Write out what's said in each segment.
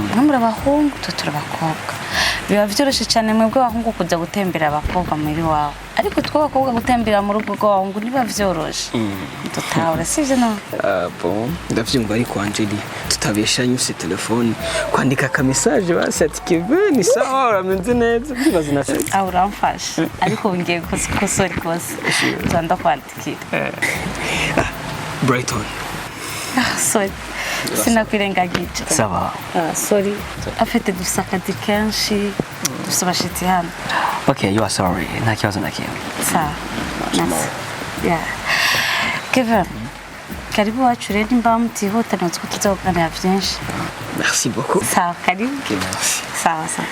Mwe muri abahungu, twe turi abakobwa. Biba vyoroshe cyane mwebwe abahungu kuza gutembera abakobwa muri wawe, ariko twe abakobwa gutembera mu rugo rw'abahungu ntibiba vyoroshe. Dutahura, sivyo no? Ah, bon, ndavyumva, ariko Angeli, tutabeshanye, ufise telefone, kwandika aka message basi ati: "Kevin, ni sawa, urameze neza?" Ndibaza na Aho uramfasha, ariko ubu ngiye gukosora ikosa, nza ndakwandikira. Brighton. Ah, sorry, sinakwirengagije. Ça va? Ah, sorry, afite dufise akazi kenshi, dufise abashitsi hano. Okay, you are sorry. Nta kibazo na kimwe. Sawa, merci. Yeah. Kevin, karibu iwacu rero. Nimba mutihuta, ntuzi ko tuza kuganira vyinshi. Merci beaucoup. Sawa, karibu. Okay, merci. Sawa sawa.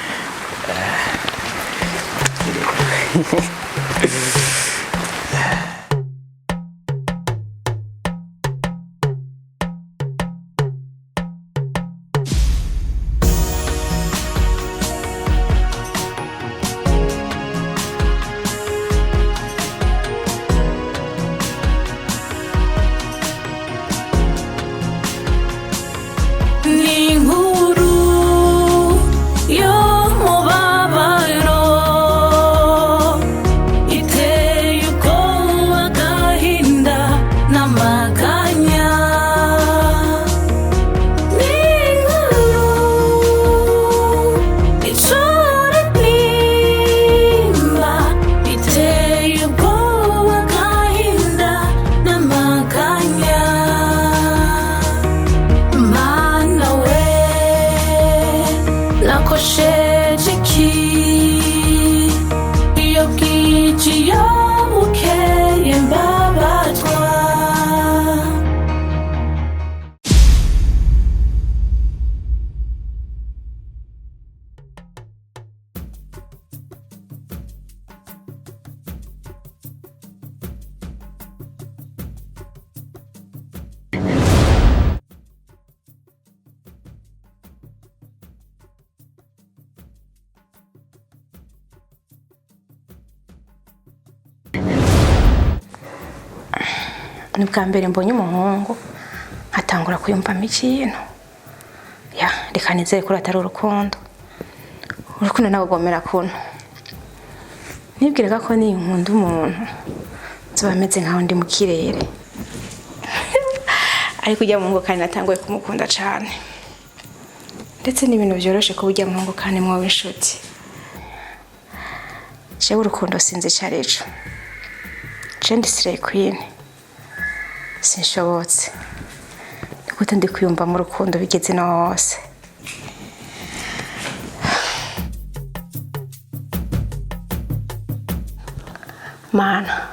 Ni inkuru y'umubabaro iteye ubwoba, agahinda n'amaganya. Ni inkuru icura intimba, iteye ubwoba, agahinda n'amaganya. Mana we, nakosheje iki? Iyo bwije, iyo bukeye, mbabazwa. Ni bwa mbere mbonye umuhungu nkatangura kuyumvamo ikintu. Ya, reka nizere ko atari urukundo. Urukundo ntabwo rwomera kuno. Nibwiraga ko ninkunda umuntu nzoba meze nkaho ndi mu kirere, ariko ujya muhungu kandi natanguye kumukunda cyane. Ndetse n'ibintu byoroshe kuba ujya muhungu kandi mwoba inshuti. Jewe urukundo sinzi icyo arico. Je ndi slay queen, sinshobotse. Ni gute ndi kwiyumvamo urukundo bigeze no hose? Mana,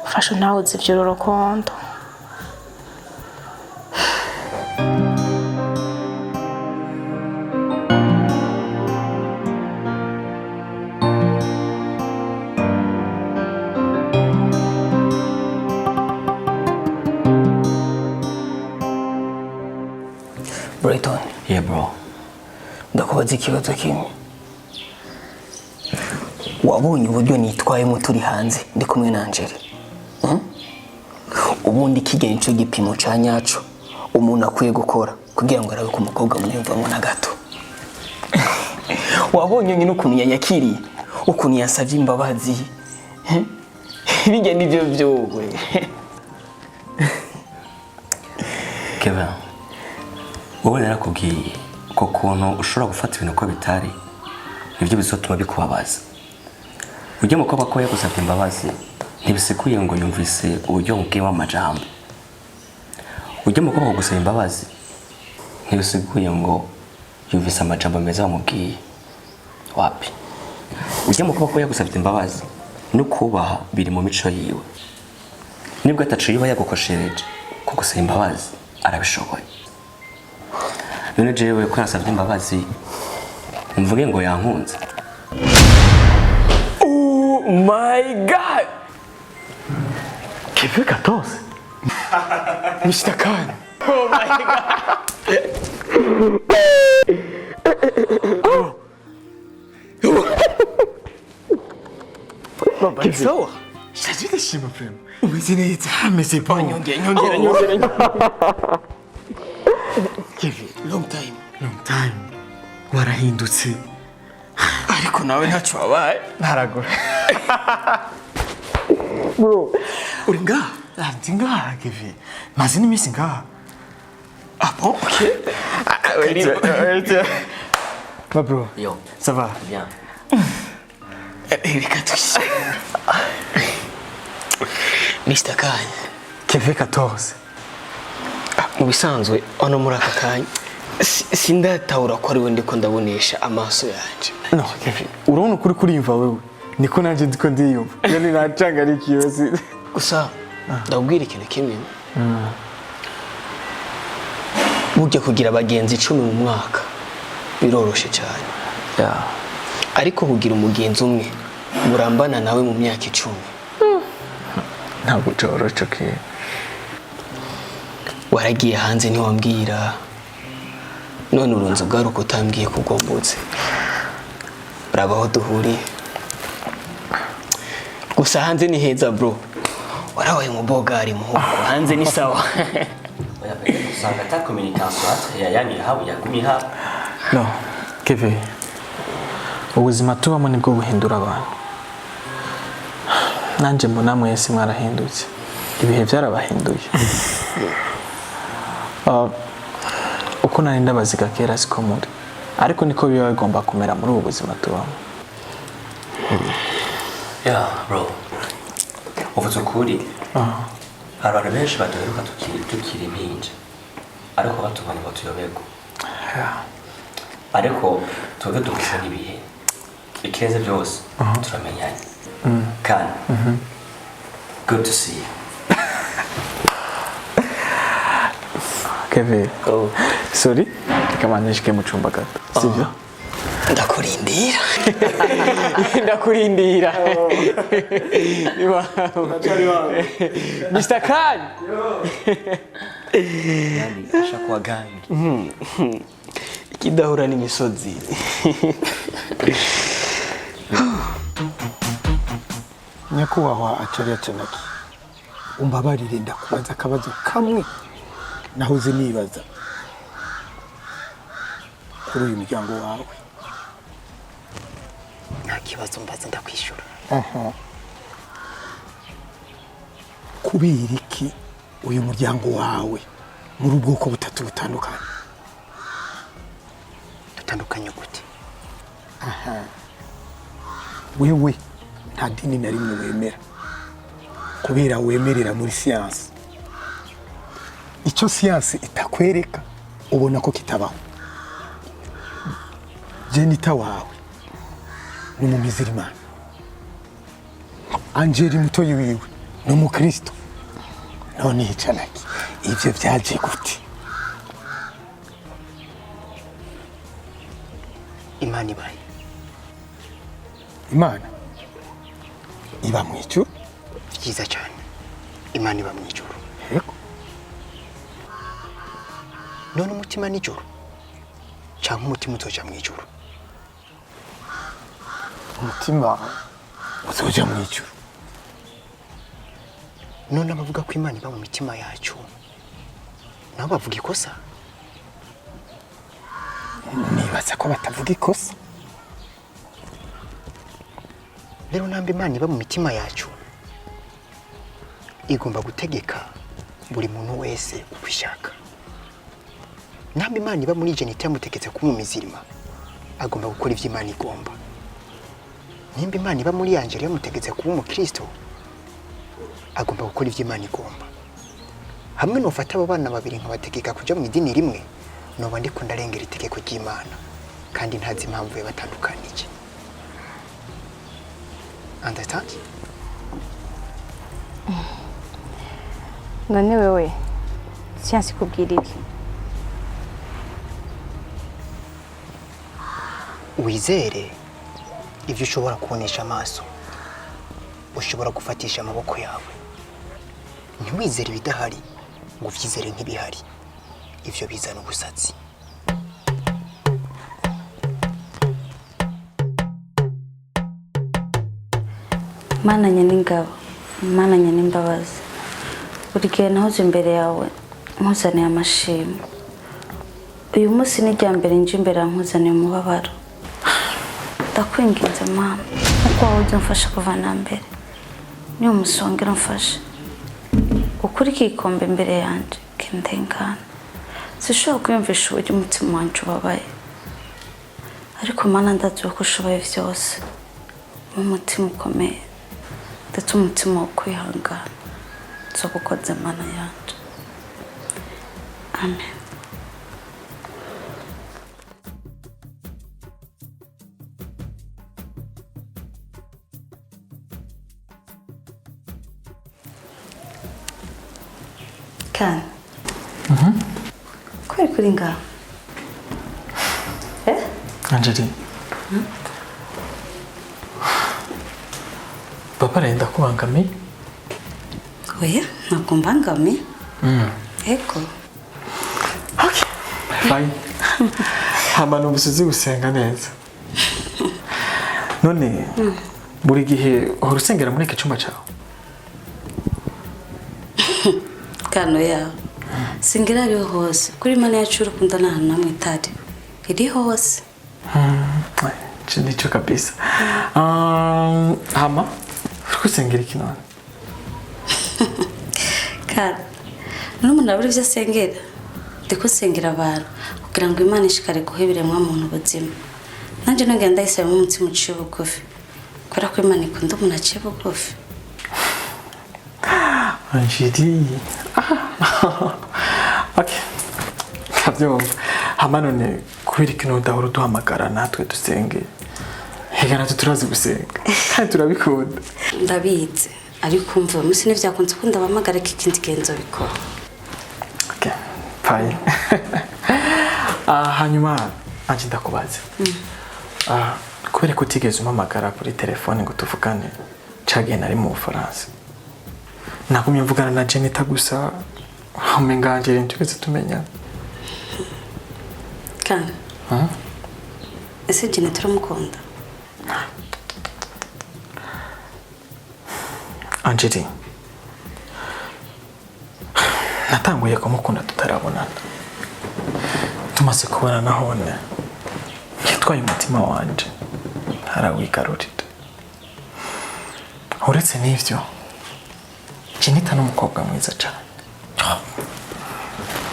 fasha, ntawe uzi iby'uru rukundo. Brighton. Yeah, bro. Ndakubaza ikibazo kimwe. Wabonye uburyo nitwayemo turi hanze ndi kumwe na Angeli? Ubundi kijya nico gipimo ca nyaco umuntu akwiye gukora kugira ngo arabe ko umukobwa amwiyumvamo na gato. Wabonye nyine ukuntu yanyakiriye, ukuntu yasavye imbabazi? Bijya nivyo vyowe. Kevin, wowe narakubwiye ko kuntu ushobora gufata ibintu uko bitari nibyo bizotuma bikubabaza. Ujya mukobwa ko yagusabye imbabazi ntibisekuye ngo yumvise uburyo mubwiyemo amajambo. Ujya mukobwa kugusaba imbabazi ntibisekuye ngo yumvise amajambo meza wamubwiye. Wapi, ujya mukobwa ko yagusabye imbabazi no kubaha biri mu mico yiwe. Nibwo ataciye iba yagukoshereje, kugusaba imbabazi arabishoboye. None jewe ko yasabye imbabazi, mvuge ngo yankunze? Oh my God! Kevin 14. Mr. Khan. Oh my God. Baba, ni sawa? Shaje, ndashima vraiment. Umeze neza? Ameze bon. Nyongera, nyongera, nyongera. Kevin. Long Long time. Long time. Warahindutse. Ariko nawe ntacyo wabaye. Ntaragura. Bro, Uri ngaha? Ndi ngaha, Kevin. Maze n'iminsi ngaha. Ah bon, ok. Wait, wait. Ma bro. Yo. Ça va? Bien. Reka twishyure. Mr. Kanya. Kevin 14. Mu bisanzwe hano muri aka kanya sindatahura ko ari we ndiko ndabonesha amaso yanje. No, Kevin. Urabona ukuri kuriyumva wewe. Niko nanje ndiko ndiyumva. Yani nacangarikiwe si. Gusa ndakubwira ikintu kimwe. Burya kugira abagenzi 10 mu mwaka biroroshe cyane. Yeah. Ariko kugira umugenzi umwe murambana nawe mu myaka 10 Ntabwo cyoroshe, okay. Waragiye hanze ntiwambwira, none urunze ubwaruka utambwiye kugombotse. Raba aho duhuriye. Gusa hanze ni heza bro, warabaye umubogari muhungu, hanze ni sawa. Oya, peut-être usanga ata communication entre yayamye habo yagumye habo. No, Kevin. Ubuzima tubamo nibwo buhindura abantu. Nanjye mbona mwese mwarahindutse. Ibihe byarabahinduye. Uko nari ndabaziga kera siko muri. Ariko niko biba bigomba kumera muri ubu buzima tubamo. Yeah, bro. Uvuze ukuri. Hari abantu benshi baduheruka tukiri impinja. Ariko batubonye ngo tuyoberwe. Ariko twebwe duhujwe n'ibihe. Ikirenze byose turamenyanye. Kandi good to see you. Kevin. Sorry, reka manze nshike mu cumba gato. Sibyo? Ndakurindira. Ndakurindira. Mr. Khan. Yani ashakuwa gangi. Ikidahura n'imisozi. Nyakubahwa Acariya Canaki, umbabarire ndakubaza akabazo kamwe nahoze nibaza kuri uyu muryango wawe. Nta kibazo, mbaza ndakwishyura. Kubera iki uyu muryango wawe muri ubwoko butatu butandukanye? Dutandukanye gute? Wewe nta dini na rimwe wemera kubera wemerera muri siyansi. Icyo siyansi itakwereka ubona ko kitabaho. Jenita wawe ni umumizirimani, Angeli mutoyi wiwe ni umukristo. None hicanaki, ibyo byaje gute? Imana ibaye? Imana iba mu ijuru. Byiza cyane, Imana iba mu ijuru. Yego. None umutima n'ijuru cyangwa umutima uzoja mu ijuru? Umutima uzoja mu ijuru. None abavuga ko Imana iba mu mitima yacu nabo bavuga ikosa? Nibaza ko batavuga ikosa. Rero namba Imana iba mu mitima yacu, igomba gutegeka buri muntu wese uko ishaka. Namba Imana iba muri Jenita yamutegetse kuba umumizirima, agomba gukora ibyo Imana igomba. Nimba Imana iba muri Angela yamutegetse kuba umukristo, agomba gukora ibyo Imana igomba. Hamwe nufata abo bana babiri nkabategeka kuja mu idini rimwe, noba ndiko ndarengera itegeko ry'Imana kandi ntazi impamvu yabatandukanije. Understand? None wewe siyansi ikubwira iki? Wizere ibyo ushobora kubonesha amaso, ushobora gufatisha amaboko yawe. Ntiwizere ibidahari ngo ubyizere nk'ibihari. Ibyo bizana ubusatsi. Mana nyen'ingabo, Mana nyen'imbabazi, buri gihe nahoze imbere yawe nkuzaniye amashimwe. Uyu munsi ni irya mbere nje imbere nkuzaniye umubabaro. Ndakwinginze mama, nkuko wowe ujya umfasha kuva na mbere, niyo musongera umfashe. Ukuri kikombe imbere yanjye kindengana. Sinshobora kwiyumvisha uburyo umutima wanjye ubabaye. Ariko Mana, ndazi ko ushoboye byose. Umutima ukomeye ndetse umutima wo kwihangana. Nzogukoze Mana yanjye. Amen. Kandi kubera kuri ngaho Angeli, papa arenda kubangamiye? Oya, ntabwo mbangamiye. Ego. Fine. Hama numvise uzi gusenga neza. None buri gihe uhora usengera muri iki cyumba cyawe? Kano yawe singira ariho hose kuri Imana yacu y'urukundo, nta hantu hamwe itari, iri hose. Icyo nicyo kabisa. Hama uri gusengera iki none? Kandi n'umuntu abura ibyo asengera. Ndiko nsengera abantu kugira ngo Imana ishikare guha ibiremwa muntu ubuzima. Nanjye nongera ndayisabamo umutima uciye bugufi, kubera ko Imana ikunda umuntu aciye bugufi. Angeli. Okay. Ndabyumva. Hama none kubera ikintu udahora uduhamagara natwe dusenge? Hega natwe turazi gusenga kandi turabikunda. Ndabizi, ariko umva, uyu munsi ntibyakunze ko ndabahamagara, ko ikindi gihe nzobikora. Okay. Fine. Hanyuma anje ndakubaza. Kubera ko utigeze umpamagara kuri telefone ngo tuvugane cagihe nari mu Bufaransa, nagumye mvugana na Jenita gusa, umenga Angeli ntitwigeze tumenyana. Kandi ese Jenita turamukunda? Angeli, natanguye kumukunda tutarabonana. Tumaze kubona nahone yatwaye umutima wanje arawigarurira. Uretse n'ivyo, Jenita ni umukobwa mwiza cyane,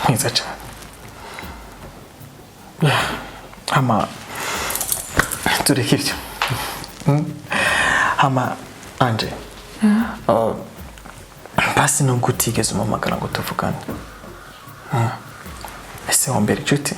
mwiza cyane. Hama tureke ibyo. Hama Anje, basi nubwo utigeze umpamagara ngo tuvugane, ese wambere inshuti?